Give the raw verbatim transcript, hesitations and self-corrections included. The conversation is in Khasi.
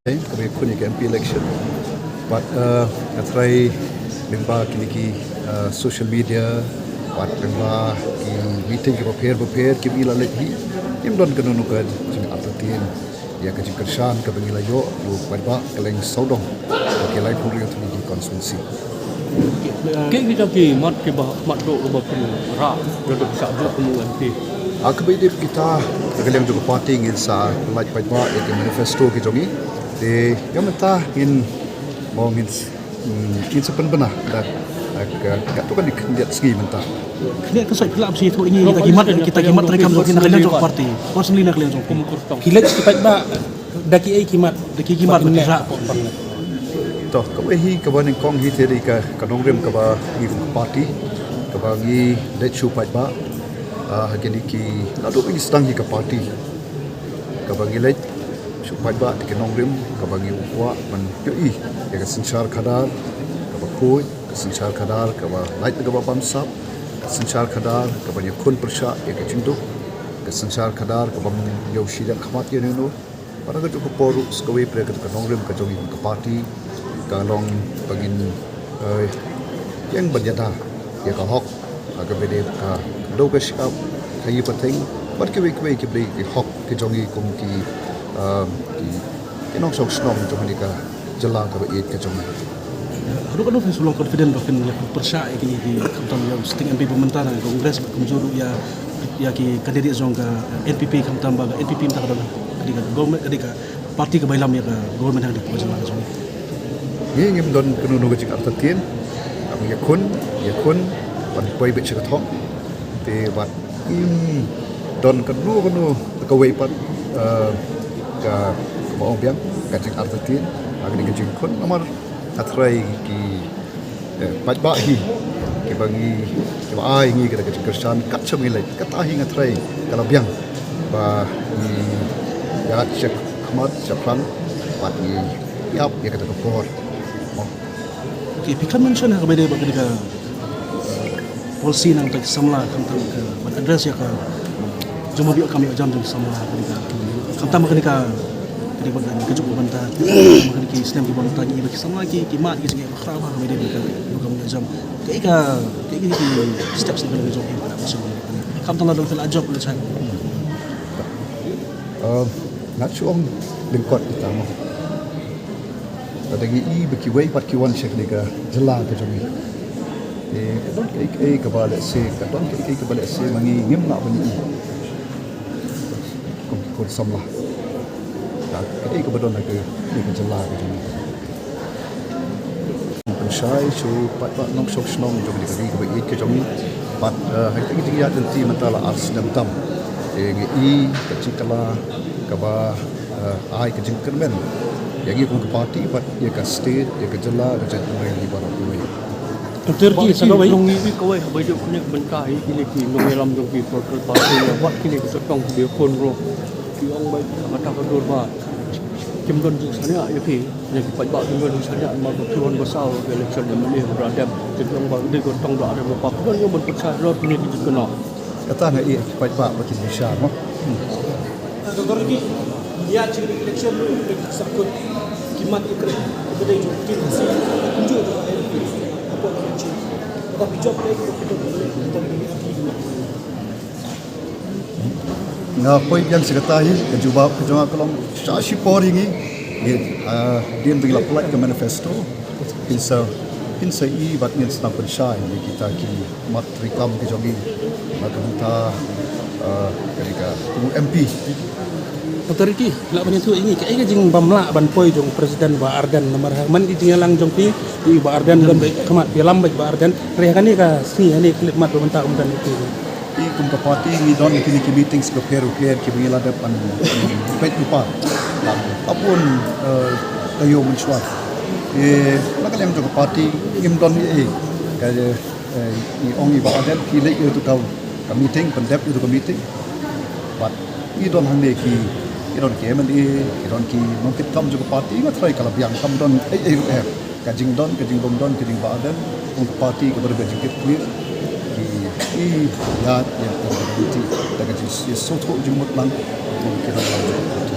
Kaba ïakhun ïa ka M P election. Bad, eh, nga tharai lyngba kine ki, eh, social media, bad lyngba ki meeting kiba pher ba pher kiba ngi la leit hi, ngim don kano kano ka jingartatien ïa ka jingkyrshan kaba ngi la ïoh na u paidbah kylleng sawdong ki laiphew hynriew tylli ki constituency. Ki, ki jong ki mat kiba mat dok ruh ba pynrah da dok sa jok kum u M P. Ha kaba ïadei bad kita, na ka liang jong ka party ngin sa lait paidbah ïa ki manifesto ki jong ngi. Te ïa mynta ngin, mo ngin, mm, ngin sa pynbna da, da ka, katto katne khyndiat sngi mynta. Khyndiat ka sait phi lah ban shu ïathuh ïa ngi kita ki mat, kita ki mat treikam jong phi na ka liang jong ka party. Personally na ka liang jong phi. Ki leit ki paidbah da kiei ki mat, da kiei ki mat ba ki rah. To, kawei hi kaba nyngkong hi te dei ka, ka nongrim kaba ngi kum ka party, kaba ngi leit shu paidbah, ah, ha kine ki, naduh ba ngi sdang hi ka party. Kaba ngi leit shu paidbah da ki nongrim, kaba ngi kwah ban ïohi ïa ka synshar khadar kaba khuid, ka synshar khadar kaba lait na kaba bamsap, ka synshar khadar kaba ïakhun pyrshah ïa ka jingduk, ka synshar khadar kaba ym ïoh shi dang khmat ïa uno uno. Bad ha kajuh ka por ruh sa kawei pat ka nongrim ka jong ngi ka party ka long ba ngin, eh, ïeng ban ïada ïa ka hok ha kaba ïadei bad ka dei ka shyiap, ka ïing pateng bad kiwei kiwei kiba dei ki hok ki jong ngi kum ki, eh, ki, ki nongshong shnong jong kane ka jylla kaba ïeit ka jong ngi. Haduh katno phi shu long confident ba phin ïa pyrshah ïa kine ki khamtam ïa u sitting M P ba mynta na Congress bad kumjuh ruh ïa, ïa ki candidate jong ka N P P khamtam ba ka N P P mynta ka don ka dei ka government, ka dei ka party kaba ïalam ïa ka government ha kane ka jylla ka jong ngi. Ngi ngim don kano kano ka jingartatien, ka ïakhun, ïakhun ban poi beit sha ka thong. Te bad ngim don kano kano kawei pat, eh, ka, kaba ong biang ka jingartatien ha kane ka jingkhun namar nga tharai ki, eh, paidbah hi kiba ngi, kiba ai ngi kata ka jingkyrshan kat shaba ngi leit, kata hi nga tharai ka la biang ba ngi ïaid shakhmat shaphrang bad ngi ïap ïa kata ka por. Mo. Okay, phi kren mention ha kaba ïadei bad kane ka policy na ka bynta ki samla, khamtam ka ban address ïa ka jingmut ïoh kam ïoh jam jong ki samla, kane ka, khamtam kane ka, kane ka, kane ka juk ba mynta, kane ki snem ki ba mynta, ki ba ki samla ki, ki mad ki jingeh bakhraw ha kaba ïadei bad ka ïoh kam ïoh jam. Kaei ka, kaei ka, ki steps na kane ka jong ki ba la, khamtam la dang phi la jop la chan. Um, nga shu ong lyngkot kita mo. Lada ngi i ba kiwei pat ki wan sha kane ka jylla ka jong ngi. Te ka don kaei kaei kaba lehse, ka don kaei kaei kaba lehse ma ngi ngim lah ban i. Kum ki khun samla. Ka kaei kaba don ha kane ka jylla ka jong ngi. Pynshai sha u paidbah nongshong shnong jong kane ka ri kaba ïeit ka jong ngi. Bad, eh, ha kata ka jingïaid lynti mynta la ar snem tam. Te ngi i ka jingkylla kaba, eh, ai ka jingkyrmen ïa ngi kum ka party bad ïa ka state, ïa ka jylla, ka jaitbynriew hi baroh kawei. Doctor ki sa kawei. Ngi i kawei ba ïoh kane ka bynta hi kine ki nongïalam jong ki political party ïa wat kine ki sawdong ki khun ruh. Ki ong ba kata ka dur ba kim don jingshaniah ïa phi. Ïa ki paidbah kim don jingshaniah namar ba phi wan ba saw ka election M L A ba dep. Ki ong ba dei ka tong ba dep ba phi don ïa ban pynshai rot kine ki jingkynnoh. Kata nga i ki paidbah ba ki bishar mo. Ka gor ki ïa jing election ruh ki sakut ki mat ki kreh. Ka dei jong ki nasi. Kumjuh jong M P. Hapoh election. Ka phi jop ka ki. Nga poi biang sha kata hi, ka jubab ka jong nga ka long sha shipor ïa ngi. Ngi, ah, hadien ba ngi la pynlait ka manifesto. Phin sa, phin sa i bad ngin sa nang pynshai ïa kita ki mat treikam ki jong ngi. Na ka bynta, ah, kane ka, ka M P. Doctor Ricky, lah ban ïathuh ïa ngi kaei ka jingbymlah ban poi jong President Bah Ardent namar ha man ki jingïalang jong phi, phi Bah Ardent don beit khmat, phi ïalam beit Bah Ardent. Hynrei ha kane ka sngi, ha kane ka khyllipmat ba mynta ym don ïa phi. I kum ka party ngi don kine ki meetings bapher bapher kiba ngi la dep ban, ban peit lypa. Bad ka bun, eh, taïew mynshuwa. Eh, na ka liang jong ka party ngim don ei ei. Ka, eh, ngi ong ïa i Bah Ardent phi leit ïa uto ka, ka meeting, pyndep ïa uto ka meeting. Bad ngi don hangne ki, ki don ki M L A, ki don ki nongkitkam jong ka party, nga tharai ka la biang, kam don ei ei ruh eh. Ka jingdon, ka jingbymdon, ka jingbah don, kum ka party kaba dei ka jingkit khlieh, ki, ki ïaid ïa ka party da ka jingsngewthuh jingmut lang, kum ki nongïalam jong ka party.